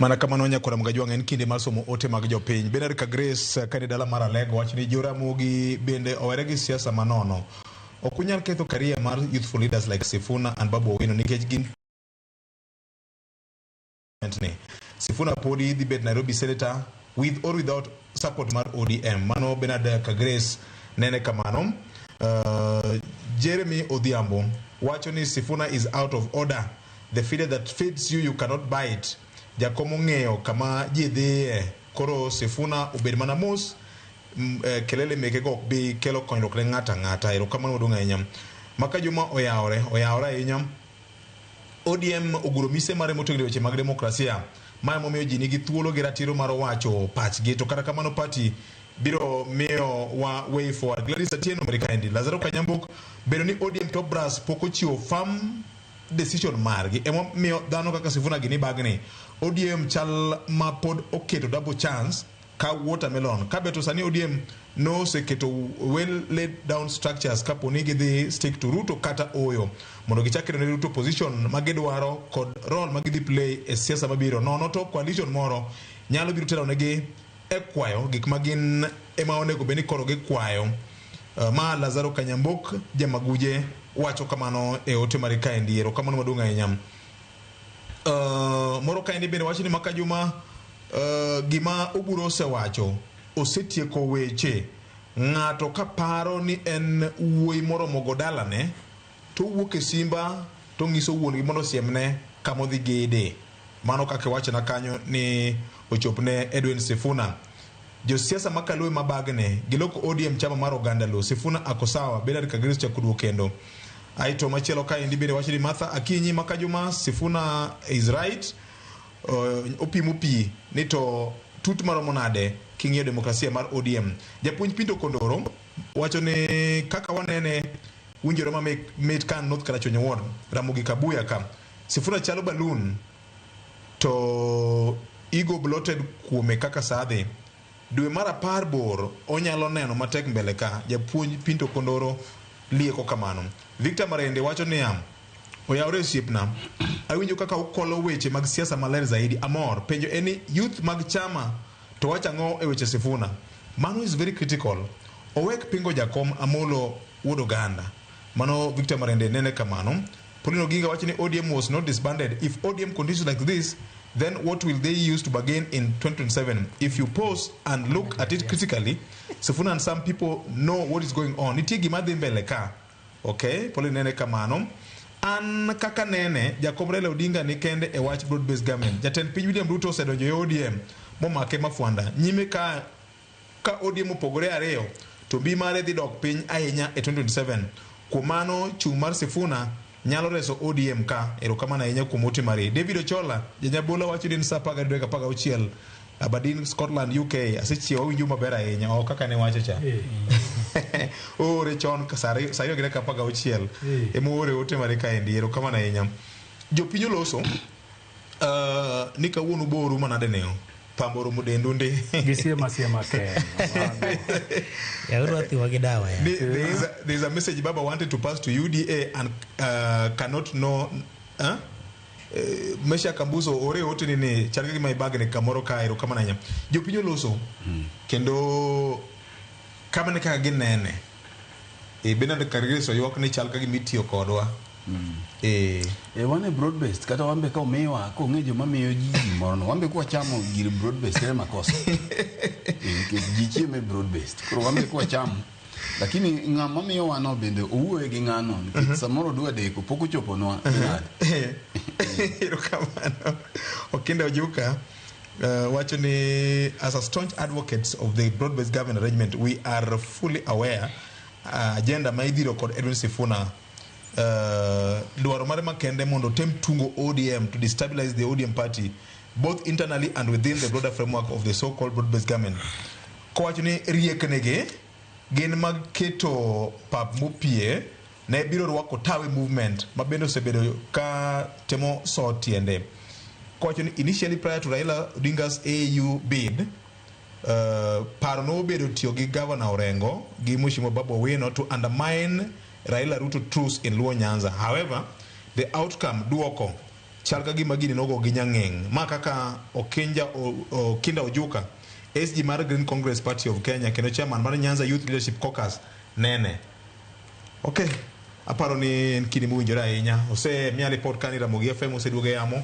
Mana kamano nyakora Mgajwang' en kinde mar somo ote mag jopiny. Bernard Kagrace kane dala mar Alego wacho ni Joramogi bende owere gi siasa manono. Ok unyal ketho career mar youthful leaders like Sifuna and Babu Owino nikech gin ni Sifuna podi dhi bet Nairobi senator with or without support mar ODM. Mano Bernard Kagrace nene kamano. Jeremy Odhiambo wacho ni Sifuna is out of order. The feeder that feeds you, you cannot buy it. Jakom ong'eyo kama ji dhiye. Koro Sifuna obed mana mos. Kelele meke go ok bi kelo konyruok ne ng'ato ang'ata. Erokamano maduong' ahinya. Maka Juma oyawore, oyawore ahinya. ODM oguro mise mare motegno e weche mag demokrasia. Ma emomiyo ji nigi thuolo gi ratiro mar wacho pachgi. To kata kamano party biro miyo wa way forward. Gladys Atieno Amerika endi. Lazaro Kanyambok bedo ni ODM top brass pok ochiwo firm decision margi emomiyo dhano kaka Sifuna gini bagni. ODM chal ma pod oketo double chance ka watermelon. Kabeto sani ODM noseketo well laid down structures kapo ni gidhi stick to Ruto kata oyo mondo gichak keto ne Ruto position ma gidwaro kod role ma gidhi play e siasa mabiro. Nono to coalition moro nyalo biro telo negi e kwayo gik ma gin ema onego bed ni koro gikwayo. Ma Lazaro Kanyambok Jamaguje wacho kamano e ote mare kaendi. Erokamano maduong' ahinya. Moro kaendi bende wacho ni Maka Juma gima Oburu osewacho osetieko weche. Ng'ato ka paro ni en wuoyi moromo go dalane to owuok e simba to ong'iso wuon gi mondo osiemne kama odhi gede. Mano kaka iwachona kanyo ni ochopne Edwin Sifuna. Josiasa ma Kaluo ema bagne, giloko ODM chama mar oganda Luo. Sifuna ako sawa, Bernard Kagris chako duo kendo. Aito machielo kaendi bende wacho ni Martha Akinyi Makajuma, Sifuna is right. Opimo pi ni to tut maromo nade king'iyo demokrasia mar ODM. Japuonj Pinto Kondoro wacho ni kaka wanene winjore ma mit kan North Karachuonyo Ward, Ramogi Kabuya ka. Sifuna chalo balloon to igo bloated kuome kaka sadhi. Dwe mar apar bor onyalo neno matek mbele ka. Japuonj Pinto Kondoro lieko kamano. Victor Marende wacho niya, oyawre osiepna, awinjo kaka ukolo weche mag siasa maler zaidi, amor. Penjo en ni youth mag chama to wacho ang'o e weche Sifuna? Mano is very critical. Owek pingo jakom Amolo wuod Oganda. Mano Victor Marende nene kamano. Pauline Oginga wacho ni ODM was not disbanded. If ODM continues like this, then what will they use to bargain in 2027? If you pause and look at it critically, Sifuna and some people know what is going on. Nitie gima dhi mbele ka. Okay, Pauline nene kamano. An kaka nene, Jakom Raila Odinga ni kende e wach broad based government. Jatend piny William Ruto osedonjo e ODM momake mafwanda. Nyime ka ka ODM opogore ariyo to mbi mare dhi dok piny ahinya e 2027. Kuom mano, chung' mar Sifuna nyalo reso ODM ka. Erokamano ahinya kuom ote mari. David Ochola, Janyabola wacho ni en saa 12:16 Aberdeen, Scotland, UK. Asechiewo awinjo maber ahinya. Ok kaka ne wacho cha. Oore chon ka saa ariyo gi dakika 16. Ema oore ote mare kaendi. Erokamano ahinya. Jopiny oloso ni kawuono boru manade neo. Pambo oromo dendu ndi. Gisiema siema kende. Yauru athiwa gi dawa ya. There is a message Baba wanted to pass to UDA and cannot know. Huh? Mesha Kambuso ore ote ni ni chal ka gima ibagni kamoro ka erokamano ahinya. Jopiny oloso kendo kamano e kaka ginene. Bernard Kargis oywak ni chal ka gima itiyo kodwa. Wan e broad based kata wan be ka omiwa kong'e joma miyo ji gimoro no wan be kwachamo gir broad based ere makosa. Nikech ji chiemo e broad based koro wan be kwachamo lakini ng'ama miyowa no bende owuoye gi ng'ano nikech samoro dwa deko pok ochoponwa nade. Erokamano. Okinda Ojuka wacho ni as a staunch advocates of the broad-based government arrangement, we are fully aware agenda ma idhiro kod Edwin Sifuna dwaro mare makende mondo otem tungo ODM to destabilize the ODM party both internally and within the broader framework of the so-called broad-based government. Kowacho ni rieknigi gin mag keto pap mopie ne biro rwako Tawe movement ma bende osebedo ka temo so tiende. Kowacho ni initially prior to Raila Odinga's AU bid, paro nobedo tiyo gi Governor Orengo gi Mheshimiwa Babu Owino to undermine Raila Ruto truce in Luo Nyanza. However, the outcome duoko Chal ka gima gini nogo gi nyang'eng'. Ma kaka Okinda Ojuka, SG mar Green Congress Party of Kenya kendo chairman mar Nyanza Youth Leadership Caucus nene. Okay, aparo ni en kinde mowinjore ahinya. Osemiya ripot ka ni Ramogi FM oseduogo e yamo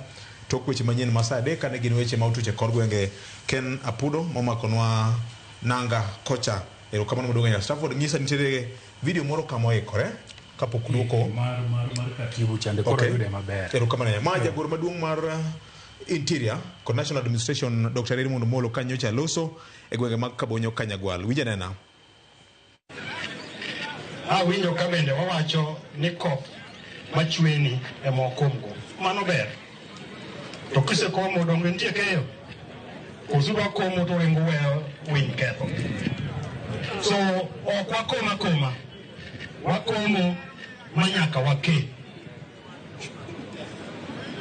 tok weche manyien ma saa 3 kane gin weche ma otuch e kor gwenge. Ken Apudo momakonwa nanga kocha. Erokamano maduong' ahinya. Stafford, nyisa nitiere video moro kama oikore kapok duoko mar katibu chande koro yude maber. Erokamano ahinya. Ma jagoro maduong' mar Interior kod National Administration Dr. Raymond Omolo kanyocha loso e gwenge mag Kabonyo Kanyagwal. Winja nena. Awinjo ka bende wawacho ni koth machweni ema okomgo. Mano ber. To kisekomo donge nitie keyo? Koso udwa komo to uringo weyo winy ketho. So ok wakom akoma. Wakomo ma nyaka wake.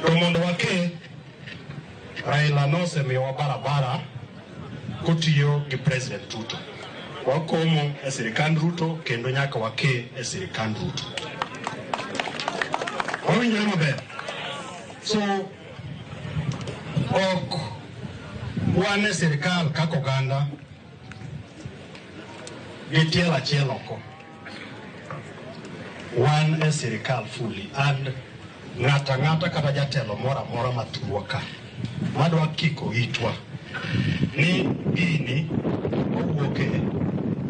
To mondo wake, Raila nosemiyowa barabara kotiyo gi President Ruto. Wakomo e sirikand Ruto kendo nyaka wake e sirikand Ruto. Wawinjore maber. So ok wan e sirikal kaka oganda gi tielo achiel oko. Wan e sirikal fully and ng'ato ang'ata kata jatelo moro amora mathurwa ka madwa kiko itwa ni gini wawuoke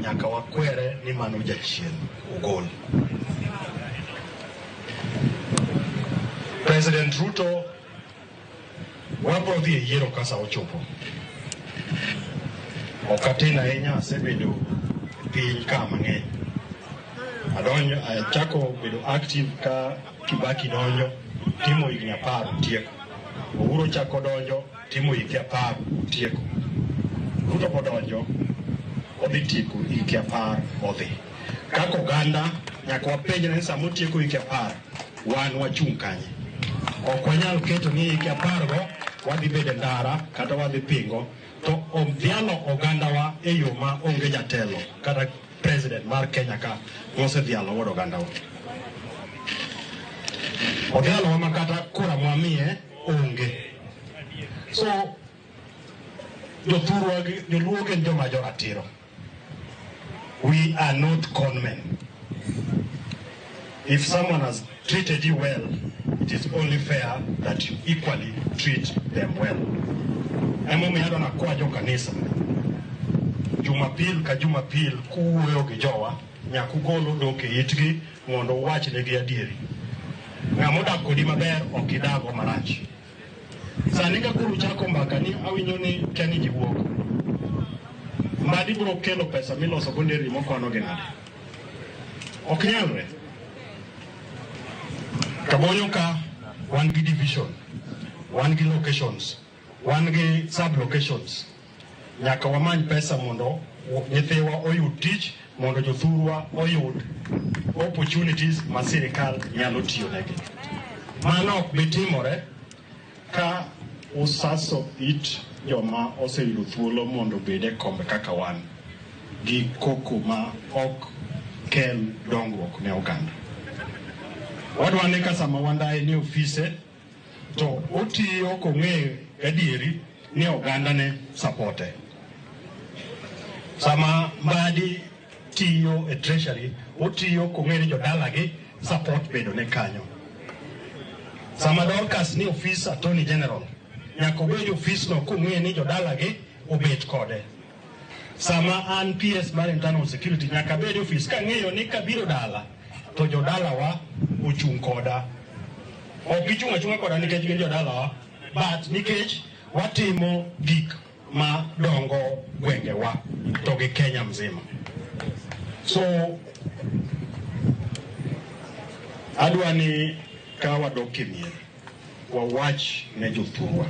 nyaka wakwere ni mano jachien ogol. President Ruto wabro dhi e yiero ka sa ochopo. Ok atin ahinya, asebedo e piny ka mang'eny. Adonjo, achako bedo active ka Kibaki donjo, timo higni 10 tieko. Uhuru chako donjo, timo higni 10 tieko. Ruto bodonjo, odhi tieko higni 10 odhi. Kaka oganda, nyaka wapenjre ni sama otieko higni 10, wan wachung' kanye? Ok wanyal keto ni higni 10 go wadhi bedo e ndara kata wadhi pingo, to odhialo ogandawa e yo ma onge jatelo kata president mar Kenya ka mosedhialo godo ogandawa. Odhialowa ma kata kura mwamiye onge. So jothurwa gi joluo gin joma joratiro. We are not con men. If someone has treated you well, it is only fair that you equally treat them well. Emomiyo adwa nakwa jo kanisa, Jumapil ka Jumapil kuwuoyo gi jowa, nyaka ugol odok e itgi mondo uwachnegi adieri. Ng'ama odak kodi maber ok idago marach. Sani ka koro uchako mbaka ni awinjo ni kia ni ji wuok. Mbadi biro kelo pesa miloso go nderni mokwano gi nade? Ok nyalre. Kabonyo ka wan gi division, wan gi locations, wan gi sub locations. Nyaka wamany pesa mondo nyithiwa oyud tich, mondo jothurwa oyud opportunities ma sirikal nyalo tiyonegi. Mano ok bi timore ka usaso it joma oseyudo thuolo mondo obed e kombe kaka wan gi koko ma ok kel dongruok ne oganda. Wadwa ni ka sama Wandayi ni ofise to otiyo kong'eyo gadieri ni oganda ne supporte. Sama Mbadi tiyo e treasury, otiyo kong'eyo ni jodalagi support bedo ne kanyo. Sama Dorcas ni ofis Attorney General, nyaka obed e ofis no kong'eyo ni jodalagi obet kode. Sama an PS mar Internal Security, nyaka abed e ofis kang'eyo ni kabiro dala to jodalawa ochung' koda. Ok gichung' achung'a koda nikech gin jodalawa, but nikech watimo gik ma dongo gwengewa to gi Kenya mzima. So adwa ni ka wadok e mier, wawach ne jothurwa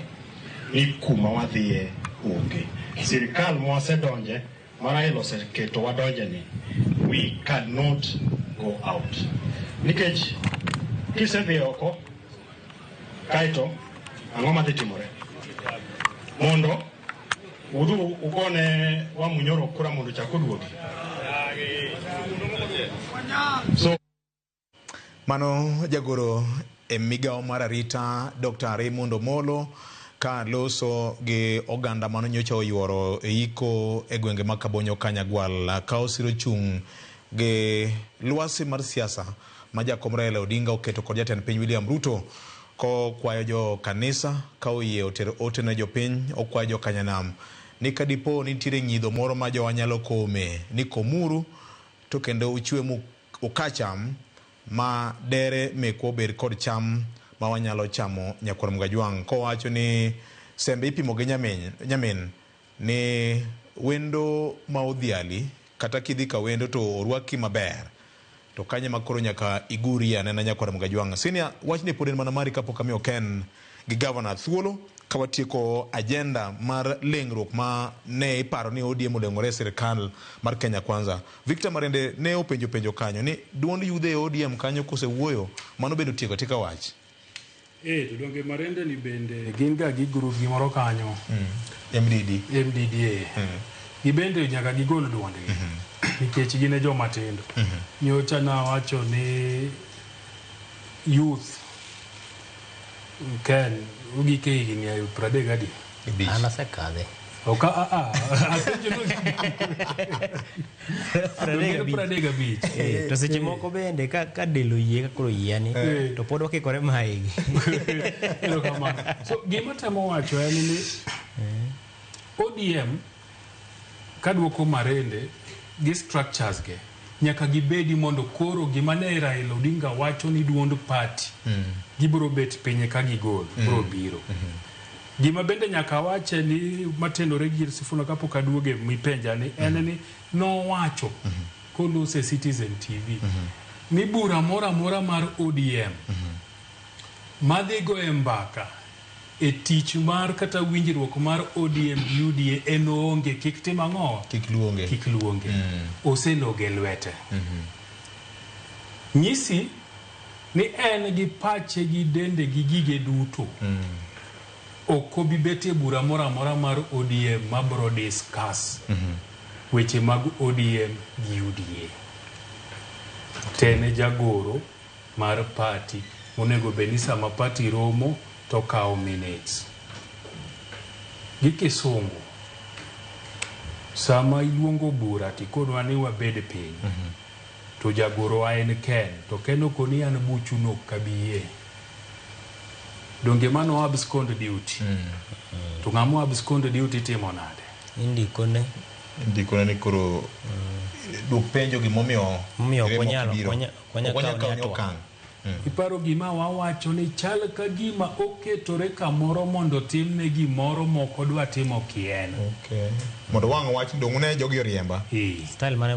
ni kuma wadhiye onge. Sirikal mwasedonje, ma Raila oseketo wadonje ni, we cannot go out. Nikech kisedhi oko, kaeto ang'o madhi timore? Mondo udhu ugone Wamunyoro kura mondo ochak oduogi. So mano jagoro e migawo mar arita Dr. Raymond Omolo ka loso gi oganda mano nyocha oyuoro e iko e gwenge mag Kabonyo Kanyagwal ka osiro chung' gi lwasi mar siasa ma jakom Raila Odinga oketo kod jatend piny William Ruto kokwayo jo kanisa ka oyie oter ote ne jopiny okwayo jo Kanyanam ni kadipo nitiere ng'idho moro ma jowa nyalo kome ni komuru to kendo uchwe ukacham ma dere mekwa obed kod cham ma wanyalo chamo nyakwar Mgajwang' kowacho ni sembe ipimo gi nyamin ni wendo ma odhiali kata kidhi ka wendo to orwaki maber to kanye ma koro nyaka igurie anena nyakwar Mgajwang'. Senior, wachni pod en mana mari kapok amiyo Ken gi gavana thuolo ka watieko agenda mar lengruok ma ne iparo ni ODM oleng'ore e sirikal mar Kenya Kwanza. Victor Marende ne openjo penjo kanyo ni duond yudhe e ODM kanyo kosewuoyo mano bende otieko atika wach. To donge Marende ni bende gin ga gi group gimoro kanyo. MDD. MDDA. Gibende nyaka gigol duondgi. Nikech gin e joma tindo. Nyocha nawacho ni youth Ken ugik e higni 30 adi? An asekadhe. Ok apenjo ni 35. To seche moko bende ka del oyie ka koro yiani to pod wakikore mahigi. Erokamano. So gima temo wacho en ni ODM kaduoko Marende gi structures ge nyaka gibedi mondo koro gima ne Raila Odinga wacho ni duond party gibiro bet piny ka gigol biro biro. Gima bende nyaka wache ni matenore gi Sifuna kapok aduoge mipenja ni en ni nowacho kolose Citizen TV ni bura moro amora mar ODM madhi go e mbaka e tich mar kata winjruok mar ODM UDA en oonge kik tim ang'o? Kik luonge. Kik luonge. Oseloge lwete. Nyisi ni en gi pache gi dende gi gige duto. Ok obi bet e bura moro amora mar ODM mabro discuss weche mag ODM gi UDA. Tene jagoro mar party onego bed ni sama party romo to kawo minutes. Gi kisungu sama iluongo bura tikonwa ni wabed piny to jagoro wa en Ken to Ken okoni an buchu no ok abi. Donge mano abscond duty? To ng'ama abscond duty timo nade? Indikone. Indikone ni koro duok penjo gimomiyo ok onyal kawo ni okang'. Iparo gima wawacho ni chal ka gima oketore kamoro mondo timne gimoro mok odwa timo kien. Okay. Mondo wang' wach dong' ne jogi oriemba. Style mane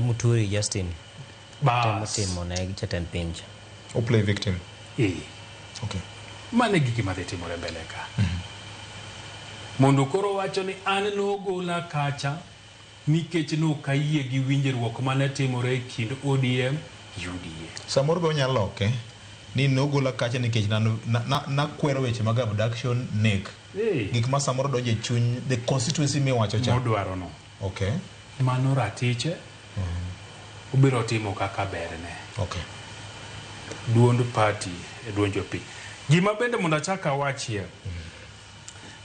Muturi Justin temo timo ne jatend piny cha. O play victim. Okay. Mano e gik madhi timore mbele ka. Mondo koro wacho ni an nogola kacha nikech nok ayie gi winjruok mane timore e kind ODM UDA. Samoro be onyalo loke ni nogola kacha nikech nakwero weche mag abduction nek. Gik ma samoro donjo e chuny the constituency miwacho cha. Modwaro no. Okay. Mano ratiche. Obiro timo kaka berne. Okay. Duond party e duond jopiny. Gima bende mondo achak awachie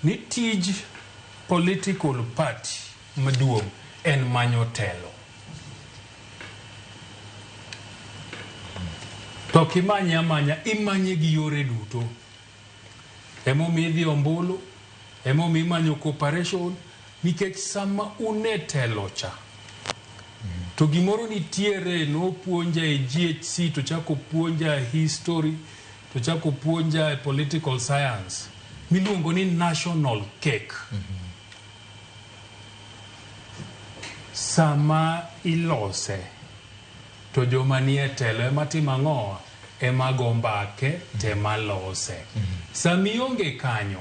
ni tij political party maduong' en manyo telo. To kimanye amanya, imanye gi yore duto. Emomiyo idhi ombulu, emomiyo imanyo cooperation, nikech sama une telo cha, to gimoro nitiere nopuonja e GHC, to chako puonja history, to chako puonja e political science, miluongo ni national cake. Sama ilose, to joma nie telo ema timo ang'o? Ema go mbake, tema lose. Sama ionge kanyo,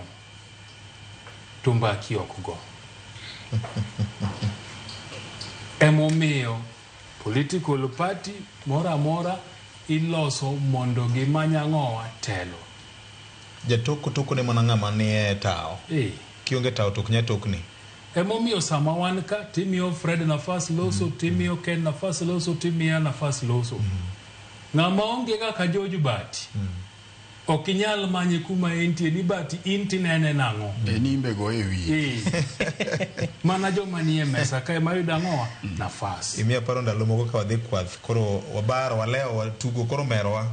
to mbaki ok go. Emomiyo political party moro amora iloso mondo gimany ang'owa telo. Jatoko toko ne mana ng'ama nie tawo. Kionge tawo to ok nyal tokni. Emomiyo sama wan ka timiyo Fred nafas loso, timiyo Ken nafas loso, timiya nafas loso. Ng'ama onge kaka George Bati. Ok inyal manye kuma entie ni Bati in tinene nang'o. En imbe go e wiye. Mana joma nie mesa kae mayudo ang'owa nafas. Imiya paro ndalo moko ka wadhi kwath koro wabaro walewo watugo koro merowa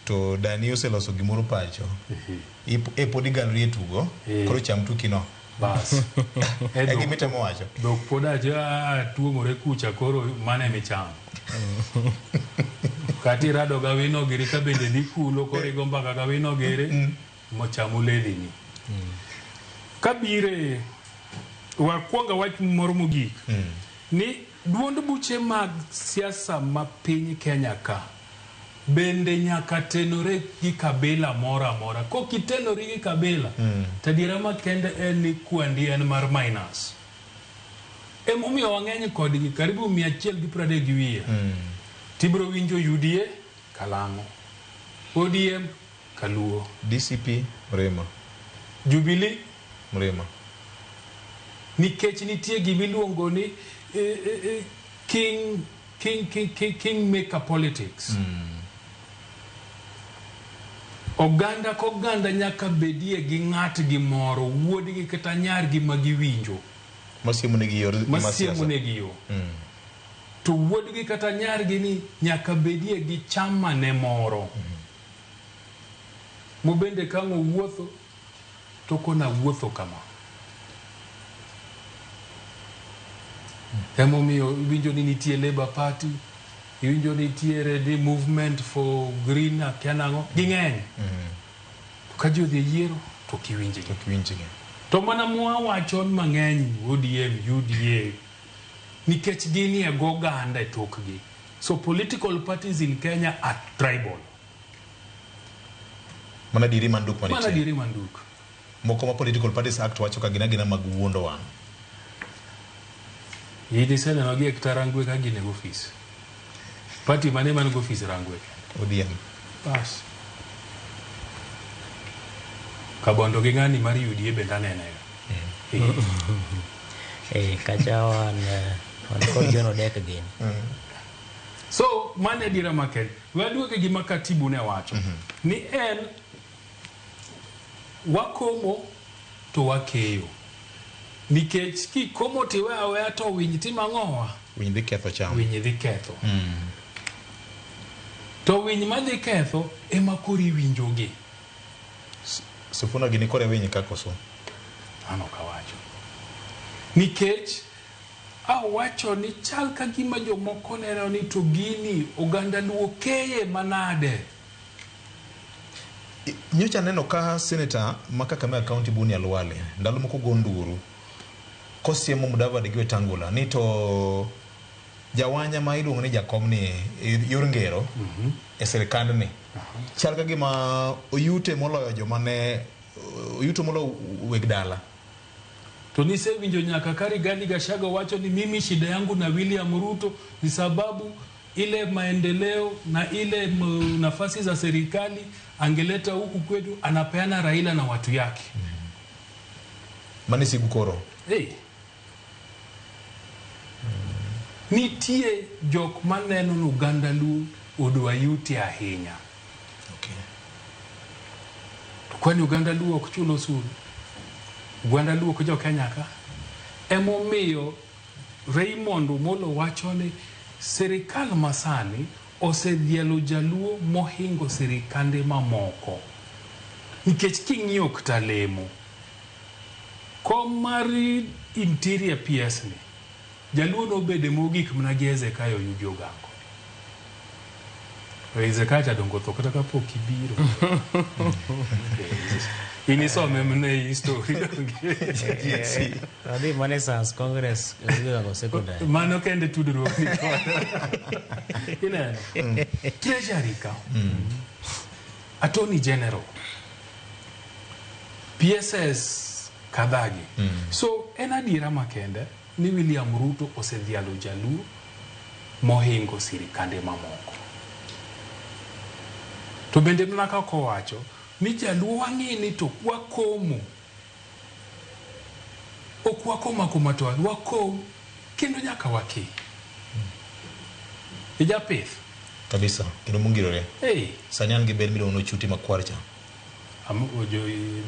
to dani oseloso gimoro pacho. E pod igalori e tugo koro cham tukino. Bas. E gima itemo wacho. Dhok pod acha tuomore kucha koro mane michamo. Kata irado gawino giri ka bende dhi kulo koro igo mbaka gawino giri mochamo ledhini. Kabire wakwonga wach moro mogik ni duond buche mag siasa ma piny Kenya ka bende nyaka tenore gi kabila moro amora. Kok itenori gi kabila to adiera makende en ni kwandi en mar minus. Emomiyo wang'eny kodgi karibu 130 gi wiye. Tibiro winjo UDA Kalang'o, ODM Kaluo, DCP Mrema, Jubilee Mrema. Nikech nitie gimiluongo ni king maker politics. Oganda koganda nyaka bedie gi ng'atgi moro, wuodgi kata nyargi ma giwinjo. Masiemo negi yor masiemo negi yo. To wuodgi kata nyargi ni nyaka bedie gi chama ne moro. Mobende ka ang' owuotho to kona wuotho kama. Emomiyo iwinjo ni nitie Labour Party, iwinjo nitiere ni Movement for Green akia nang'o, ging'eny. To ka ji odhi e yiero to ok iwinjgi. Ok iwinjgi. To mana mwawacho mang'eny ODM, UDA, nikech ginie go oganda e tokgi. So political parties in Kenya are tribal. Mana diri manduk Mana manitie. diri manduk. Moko ma Political Parties Act wacho ka gin agina mag wuondo wang'. In iseneno gi e kata Rangwe ka gin e ofis. Party mane man go ofis Rangwe? ODM. Bas. Kabondo gi ng'ani mar UDA bende anene. Kacha wan wan kod John Odek gini. So mano e adiera makende. We aduoke gima katibu ne wacho. Ni en wakomo to wakeyo. Nikech kikomo tiwe aweya to winy timo ang'owa? Winy dhi ketho cham. Winy dhi ketho. To winy madhi ketho ema koro iwinjogi. Sifuna gini kore winy ka koso? An ok awacho. Nikech awacho ni chal ka gima jomoko neno ni to gini oganda luo keye manade. Nyocha neno ka senator ma Kakamega County Boni Khalwale ndalo moko go nduru kosiemo Mudavadi gi Wetangula ni to jawanya ma iluongo ni jakom ni e yor ngero e sirikandni chal ka gima oyute moloyo joma ne oyuto moloyo weg dala. To nisewinjo nyaka ka Rigathi Gachagua wacho ni mimi shida yangu na William Ruto ni sababu ile maendeleo na ile nafasi za serikali angeleta huku kwetu anapeana Raila na watu yake. Mane sigu koro. Hey. Nitie jok maneno ni oganda Luo odwa yuti ahinya. To kwani oganda Luo ok chul osuru? Oganda Luo ok jo Kenya ka? Emomiyo Raymond Omolo wacho ni sirikal masani osedhialo jaluo mohingo sirikande mamoko. Nikech king'iyo kata lemo, kom mar Interior PS ni, jaluo nobede mogik mana gi Hezekiah Oyugi Ogango. To Hezekiah cha dongo tho kata kapok ibiro. In isome mana e history. Adhi mana e Science Congress Oyugi Ogango Secondary. Mano kende tudruok ni kode. Ineno? Treasury ka. Attorney General. PSS kadhagi. So en adiera makende ni William Ruto osedhialo jaluo mohingo sirikande mamoko. To bende mana kaka owacho ni jaluo wang'e ni to wakomo. Ok wakom akoma to wakom kendo nyaka wake. Ijapith. Kabisa, kendo mongirore. Hey. Sani an gi bel miluongo ni ochuti makwar cha. Jo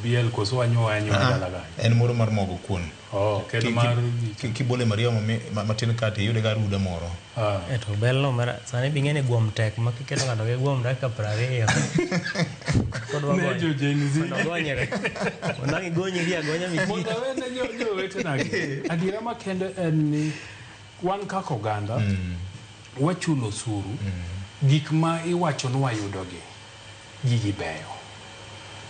BL koso wanyo anyo dala ga. En moro mar mogo kuon. Oh, kendo mar kibole mariwa matin kati iyude ga ruda moro. To bel no mara sani bing'e ni guom tek ma kiketo ng'ato gi guom dakika 20. Kodwa Ne jo Gen Z. Mondo ogonyre. Mondo ang' igonyri agonya michi. Mondo awene jowetena gi. Adiera makende en ni wan kaka oganda wachulo osuru, gik ma iwacho ni wayudogi gigi beyo.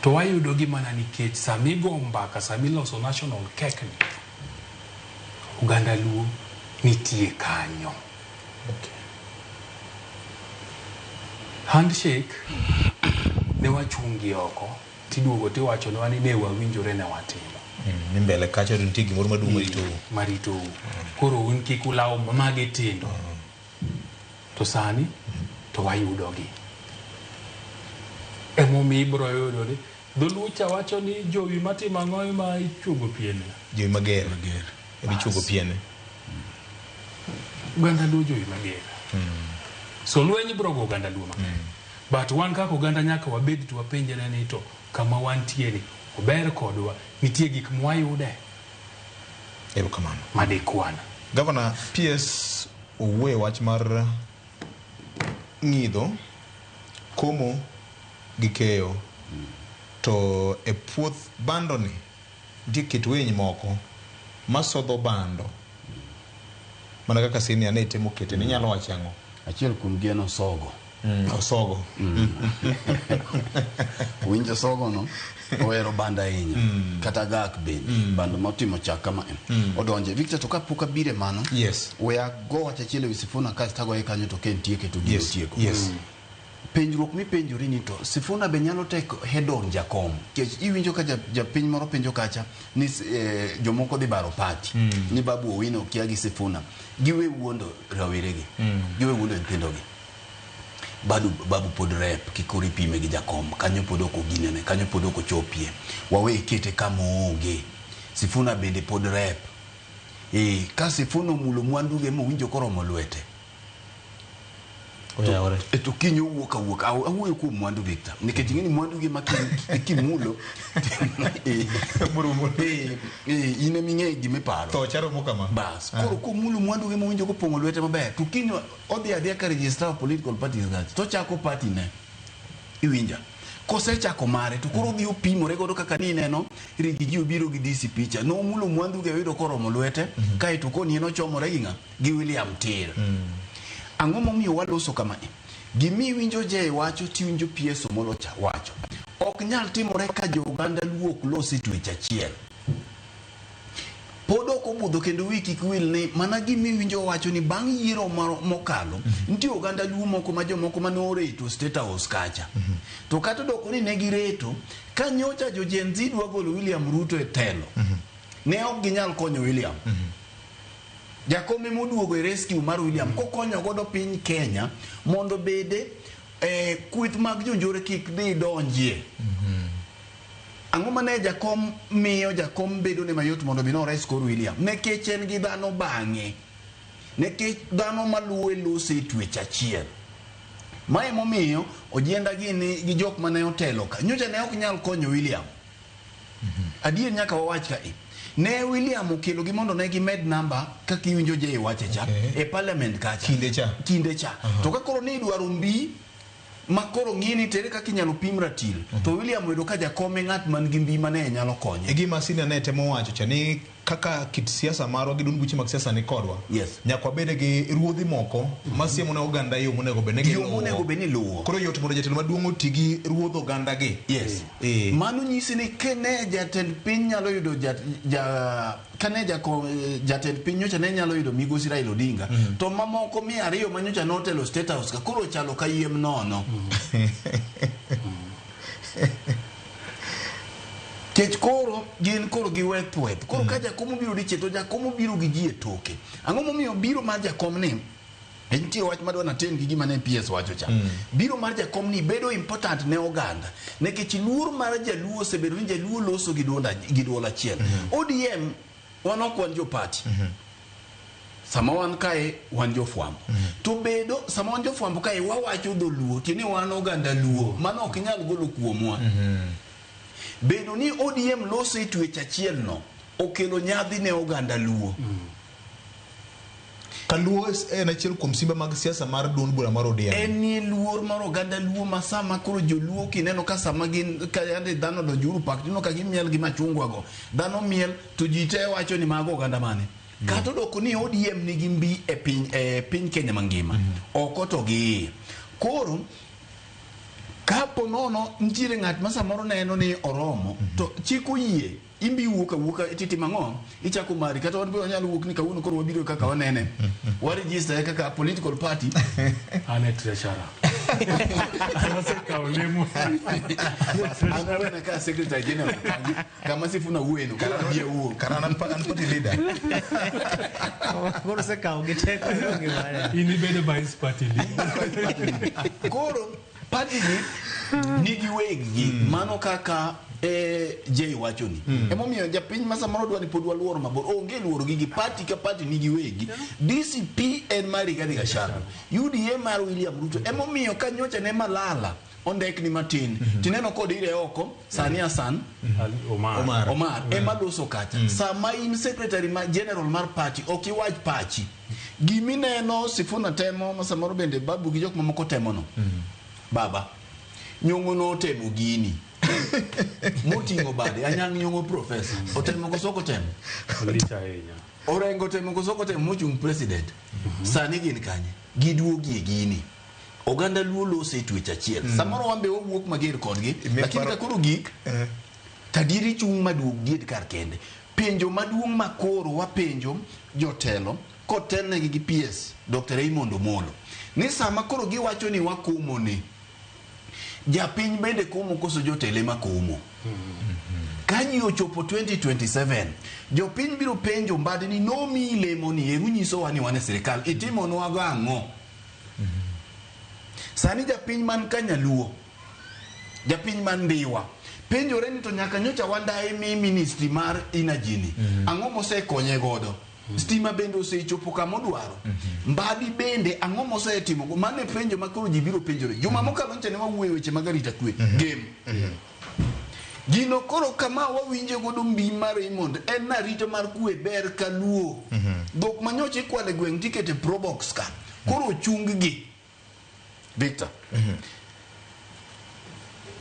To wayudogi mana nikech sami go mbaka, sami loso national cake ni, oganda Luo nitie kanyo. Okay. Handshake ne wachungi oko tiduogo tiwachonwa ni ne wawinjore ne watimo. Ni mbele kacha to nitie gimoro maduong' maritou. Maritou. Koro un kik ulaw magi tindo. To sani to wayudogi. Emomiyo ibiro yudo ni dholuo cha wacho ni jowi matimo ang'o ema ichuogo piene. Jowi mager. Ema ichuogo piene. Oganda Luo jowi mager. So lweny ibiro go oganda Luo mager. But wan kaka oganda nyaka wabed to wapenjre ni to kama wantie ni ober kodwa, nitie gik mwayude. Erokamano. Madikwana. Governor PS owuoye wach mar ng'idho, komo gi keyo. To e puoth bando ni nitie kit winy moko masodho bando. Mana kaka senior ne temo kete, ni inyalo wacho ang'o? Achiel kuom gi en osogo. Osogo. Winjo osogo no, ohero bando ahinya. Kata gak bende. Bando motimo chak kama en. Odonje. Victor, to kapok abire mano, Yes. we ago wach achiel ewi Sifuna kasto agoye kanyo to ka en tieke to gino Yes. tieko. Yes. Penjruok mipenjori ni to Sifuna be nyalo take head on jakom. Nikech iwinjo ka japiny moro penjo kacha ni jomoko dhi baro party. Ni Babu Owino okia gi Sifuna. Giwe wuondo raweregi. Giwe wuondo nyithindogi. Babu pod rep kikoro ipime gi jakom. Kanyo pod ok oginene, kanyo pod ok ochopie. Wawe kete kama oonge. Sifuna bende pod rep. Ka Sifuna omulo mwanduge mowinjo koromo lwete. Oyawore. To kiny owuok awuok. Awuoyo kuom mwandu Victor. Nikech ing'e ni mwandu gi ma kimulo, in ema ing'eyo gima iparo. Tho charomo kama. Bas. Koro komulo mwandu gi mowinjo kopong'o lwete maber, to kiny odhi adhiya ka registrar of political parties gacha, to ochako party ne. Iwinja? Kosechako mare, to koro odhi opimore godo kaka ni ineno, Riggy G obiro gi DCP cha. Nomulo mwandu gi oyudo koromo lwete, kaeto koni en ochomore gi ng'a? Gi William Tir. Ang'o momiyo waloso kama? Gimi iwinjo Jay wacho, tiwinjo PS Omolo cha wacho. Ok nyal timore ka jo oganda Luo ok los e twech achiel. Pod ok obudho kendo wi kik wil ni mana gima iwinjo wacho ni bang' yiero mokalo, nitie oganda Luo moko ma jomoko mane oreto State House kacha. To kata odoko ni ne gireto, ka nyocha jo Gen Z dwa golo William Ruto e telo, ne ok ginyal konyo William. Jakom ema oduogo e rescue mar William kokonyo godo piny Kenya mondo bede kweth mag jonjore kik dhi donjie. Ang'o mane jakom miyo jakom bedo ne mayot mondo mi nores kor William? Nikech en gi dhano bang'e. Nikech dhano maluwe lose e twech achiel. Mae momiyo ojienda gini gi jok mane otelo ka. Nyocha ne ok nyal konyo William. Adier nyaka wawach ka e. Ne William okelo gi mondo ne gimed namba kaka iwinjo Jay wache cha, e parliament kacha. Kinde cha. Kinde cha. To ka koro ni idwaro mbi ma koro ng'i ni tere kaka inyalo pim ratil, to William oyudo ka jakom e ng'at man gi mbi mane nyalo konye. E gima senior ne temo wacho cha ni kaka kit siasa marwa gi duond buche mag siasa ni kodwa. Yes. Nyaka wabed gi ruodhi moko ma siemo ne oganda yo monego bed ni Yo giluwo. monego bed ni luwo. Koro yot mondo jatelo maduong' oti gi ruodh oganda gi. Yes. Mano nyisi ni kene jatend piny nyalo yudo kane jatend piny nyocha ne nyalo yudo migosi Raila Odinga, to mamoko 200 ma nyocha notelo State House ka koro chalo ka yiem nono. Kech koro gin koro giweth weth. Koro ka jakom obiro dichiel to jakom obiro gi ji e toke. Ang'o momiyo biro mar jakom ni nitie wach madwa naten gi gima ne PS wacho cha. Biro mar jakom ni bedo important ne oganda nikech luor mar jaluo osebedo ni jaluo loso gi duol achiel. ODM wan ok wan jo party. Sama wan kae wan jofwambo. To bedo sama wan jofwambo kae wawacho dholuo, tiende ni wan oganda luo. Mano ok inyal golo kuomwa. Bedo ni ODM loso e twech achiel no okelo nyadhi ne oganda luo. Kaluo en achiel kuom simba mag siasa mar duond bura mar ODM. En ni luor mar oganda luo ma sama koro joluo kineno ka sama gin ka yande dhano donjo Uhuru Park tineno ka gimiel gi machungwa go. Dhano miel to ji te wacho ni mago oganda mane. Kata odoko ni ODM nigi mbi e piny Kenya mangima. Oko to gi iye. Koro kapo nono nitiere ng'at ma samoro neno ni oromo to chik oyie imbi wuok awuoka titimo ang'o ichako mari kata wan be wanyalo wuok ni kawuono koro wabiro kaka wanene wa register kaka political party. An e treasurer. An asekawo lemo. An awene ka secretary general kama Sifuna wuoyeno koro abi awuo. Kara an party leader. Koro osekawo gi teko gi mare. In ibedo vice party leader. Koro party ni nigi weggi mano kaka Jay wacho ni. Emomiyo japiny ma samoro dwa ni pod waluoro mabor onge luoro gigi party ka party nigi wegi. DCP en mar Rigathi Gachagua, UDA mar William Ruto. Emomiyo ka nyocha ne Malala ondekni matin tineno kod ire oko sani Hassan Omar. Omar ema loso kacha. Sama in secretary ma general mar party ok iwach pachi. Gimineno Sifuna temo ma samoro bende Babu gi jok mamoko temo no. Baba Nyong'o notemo gini moting'o bade. Anyang' Nyong'o professor otemo koso ok otemo? Olich ahinya. Orengo otemo koso ok otemo mochung' president. Sani gin kanye? Giduogie gini. Oganda luo lose e twech achiel. Samoro wan be wawuok mager kodgi, lakini ka koro gik tadieri chung' maduog died kar kende. Penjo maduong' ma koro wapenjo jotelo kotelnegi gi PS Dr. Raymond Omolo ni sama koro giwacho ni wakomo ni japiny bende komo koso jotelo ema komo. Ka ji ochopo 2027 jopiny biro penjo Mbadi ni nomiyi lemo ni eru nyisowa ni wan e sirikal itimonwa go ang'o? Sani japiny man ka Nyaluo, japiny man Ndiwa penjore ni to nyaka nyocha wandaye mi ministry mar energy ni ang'o mosekonye godo? Stima bende osechopo kama odwaro. Mbadi bende ang'o mosetimo? Mano e penjo ma koro ji biro penjore. Juma mokalo nyocha ne wawuoyo weche mag arita kwe game. Gino koro kama wawinje godo mbi mar Raymond en na arita mar kwe ber ka luo. Dhok manyocha ikwalo e gweng' tikete probox ka. Koro ochung gi. Victor.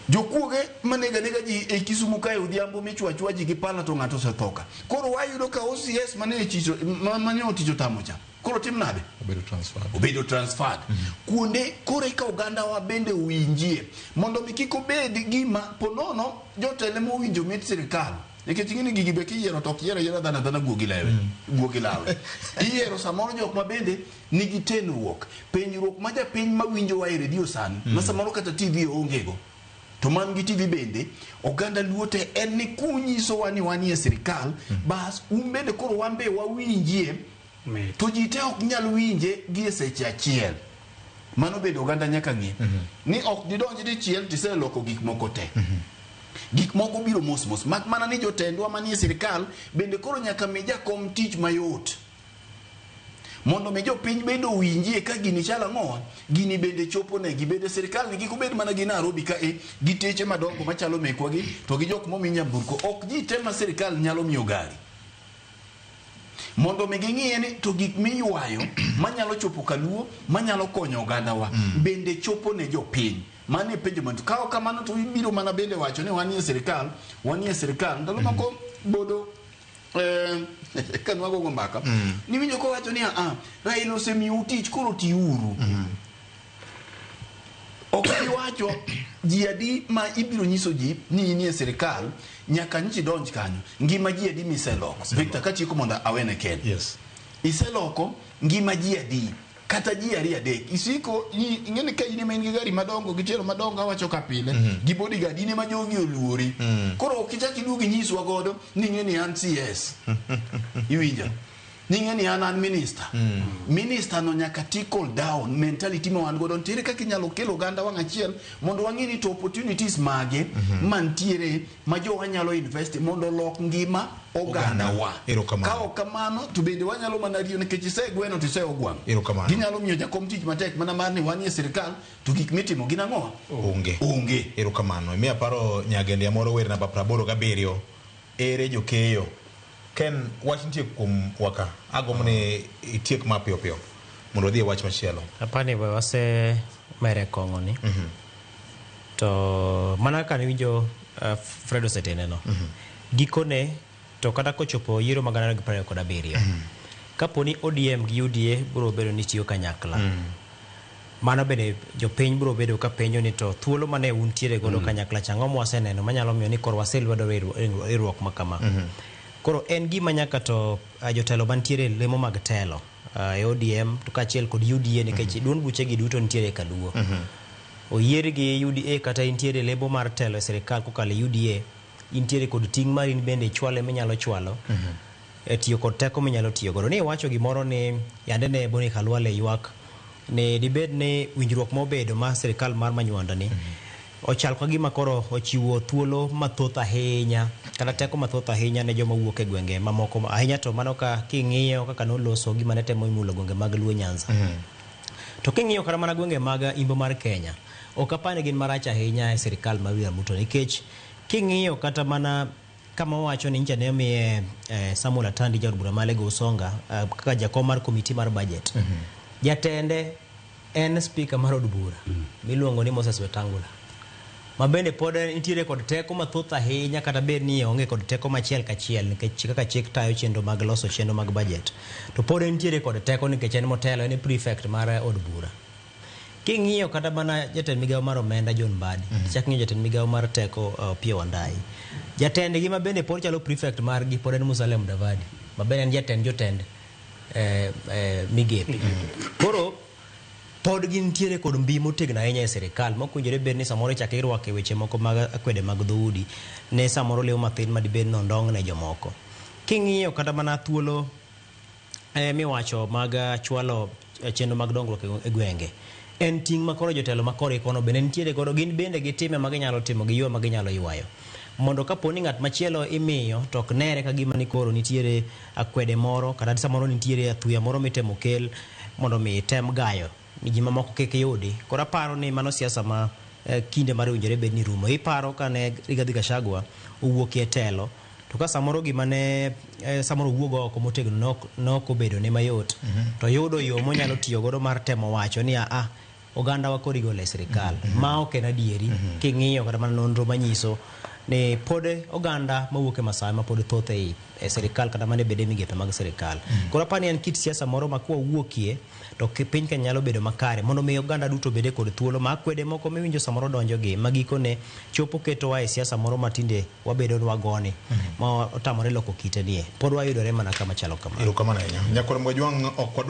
Jokuoge manega nega ji e Kisumu kae odhiambo michwa chwa ji gi pala to ng'ato osetho ka. Koro wayudo ka OCS mane chicho mane oticho tamo cha. Koro tim nade? Obedo transferred. Obedo transferred. Kuonde koro eka oganda wa bende owinjie mondo mi kik obed gima ponono jotelo mowinjo mit sirikal. Nikech ing'e ni gigi be kiyiero to ok yiero ayiera dhano adhana guogi lewe. Guogi lawe. Iyiero samoro jok ma bende nigi tenruok. Penjruok ma japiny mawinjo wa e redio sani, ma samoro kata TV onge go. To man gi TV bende, oganda luo te en ni kunyisowa ni wanie sirikal, bas un bende koro wan be wawinjie, to ji te ok nyal winje gi e seche achiel. Mano bende oganda nyaka ng'e. Ni ok didonj dichiel tiseloko gik moko te. Gik moko biro mos mos. Mak mana ni jotendwa manie sirikal bende koro nyaka mi jakom tich mayot. Mondo mi jopiny bende owinjie ka gini chalo ang'owa, gini bende chopo negi. Bende sirikal ni kik obed mana gi Nairobi ka e gi teche madongo machalo mekwa gi to gi jok momi nyamburko. Ok ji te ma sirikal nyalo miyo gari. Mondo mi ging'iye ni to gik miywayo manyalo chopo kaluo, manyalo konyo ogandawa bende chopo ne jopiny. Mano e penjo mantie. Ka ok kamano to ibiro mana bende wacho ni wanie sirikal, wanie sirikal. Ndalo moko bodo ka nwagogo mbaka niwinjo kowacho ni a Raila osemiyou tich koro tiuru. Ok iwacho ji adi ma ibiro nyiso ji ni inie sirikal nyaka nyocha idonj kanyo. Ngima ji adi miseloko? Victor kachiko mondo awene Ken. Yes. Iseloko ngima ji adi? Kata ji ariyo adek. Isiko ing'e ni ka in ema in gi gari madongo gi tielo madongo awacho ka pile gi bodyguard in ema jogi oluori. Koro ok ichak iduog inyiswa godo ni ing'e ni an CS. Iwinjo? Ning'e ni an minister. Minister no nyaka trickle down mentality ma wan godo nitiere kaka inyalo kel oganda wang' achiel mondo wang'e ni to opportunities mage mantiere ma jowa nyalo invest mondo olok ngima oganda wa. Erokamano. Ka ok kamano to bende wanyalo mana riyo nikech isegweno to iseogwang'. Erokamano. Ginyalo miyo jakom tich matek mana mar ni wanie sirikal to gik mitimo gin ang'o? Onge. Onge. Erokamano. Imiya paro nyagendia moro wer namba 87 ere jokeyo. Ken, wach nitie kuom waka. Agombo ni itiek ma piyo piyo mondo wadhi e wach machielo. Apani we wase mere kong'o ni. To mana kaka niwinjo Fred osetene no. Gikone to kata kochopo yiero mag 2027. Kapo ni ODM gi UDA biro bedo ni tiyo kanyakla. Mano bende jopiny biro bedo ka penjo ni to thuolo mane untiere godo kanyakla cha ang'o mwaseneno manyalo miyo ni koro waselwedo riwruok ma kama. Koro en gima nyaka to jotelo mantiere lemo mag telo e ODM to kaachiel kod UDA nikech duond buchegi duto nitiere kaluo. Oyier gi UDA kata intiere lemo mar telo e sirikal kokalo e UDA, intiere kod ting' mar in bende ichwale minyalo chwalo e tiyo kod teko minyalo tiyo godo. Ni iwacho gimoro ni yande ne Boni Khalwale ywak ni dibed ni winjruok mobedo ma sirikal mar Manywanda ni ochal ka gima koro ochiwo thuolo mathoth ahinya kata teko mathoth ahinya ne joma wuok e gwenge mamoko ahinya to mano ka king'iyo kaka noloso gima ne temo mulo gwenge mag Luo Nyanza. To king'iyo kata mana gwenge mag imbo mar Kenya, ok apar ni gin marach ahinya e sirikal mar William Ruto nikech king'iyo kata mana kama owacho ni nyicha ne omiye Samuel Atandi jaod bura ma Alego Usonga kaka jakom mar komiti mar budget. Jatende en speaker mar od bura miluongo ni Moses Wetangula ma bende pod nitiere kod teko mathoth ahinya kata bed ni onge kod teko machiel kachiel nikech kaka chik tayo chenro mag loso chenro mag budget to pod nitiere kod teko nikech en motelo en e prefect mar od bura. King'iyo kata mana jatend migawo mar omenda John Mbadi, tichak ng'iyo jatend migawo mar teko Opiyo Wandayi, jatendgi ma bende pod chalo prefect margi pod en Musalia Mudavadi ma bende en jatend jotend migepe. Koro pod gintiere kod mbi motegno ahinya e sirikal mok owinjore bed ni samoro ichak irwako e weche moko mag akwede mag dhoudi ne samoro lemo mathin madibed ni ondong' ne jomoko. King'iyo kata mana thuolo miwacho mag chwalo chenro mag dongruok e gwenge, en ting' ma koro jotelo ma kore kono bende nitiere godo, gin bende gitime ma ginyalo timo gi yo ma ginyalo ywayo mondo kapo ni ng'at machielo imiyo to ok nere ka gima ni koro nitiere akwede moro kata samoro nitiere athuya moro mitemo kel mondo mi tem gayo ni ji mamoko kik yudi. Koro aparo ni mano siasa ma kinde mar owinjore bed ni rumo. Iparo kane Rigathi Gachagua owuok e telo to ka samoro gima ne samoro owuog oko motegno ne ok obedo ne mayot to yudo yo monyalo tiyo godo mar temo wacho ni a oganda wa koro igolo e sirikal. Ma ok en adieri king'iyo kata mana nonro manyiso ni pod oganda mawuok e Maasai ma pod thoth e sirikal kata mana e bede migepe mag sirikal. Koro apani en kit siasa moro ma kwa wuokie to piny Kenya nyalo bedo makare mondo mi oganda duto obede kod thuolo ma akwede moko miwinjo samoro donjo gi ma gikone chopo ketowa e siasa moro ma tinde wabedo ni wagoni ma otamore loko kite nie pod wayudore mana kama chalo kama. Erokamano ahinya. Nyakwar Mgajwang' ok wadwa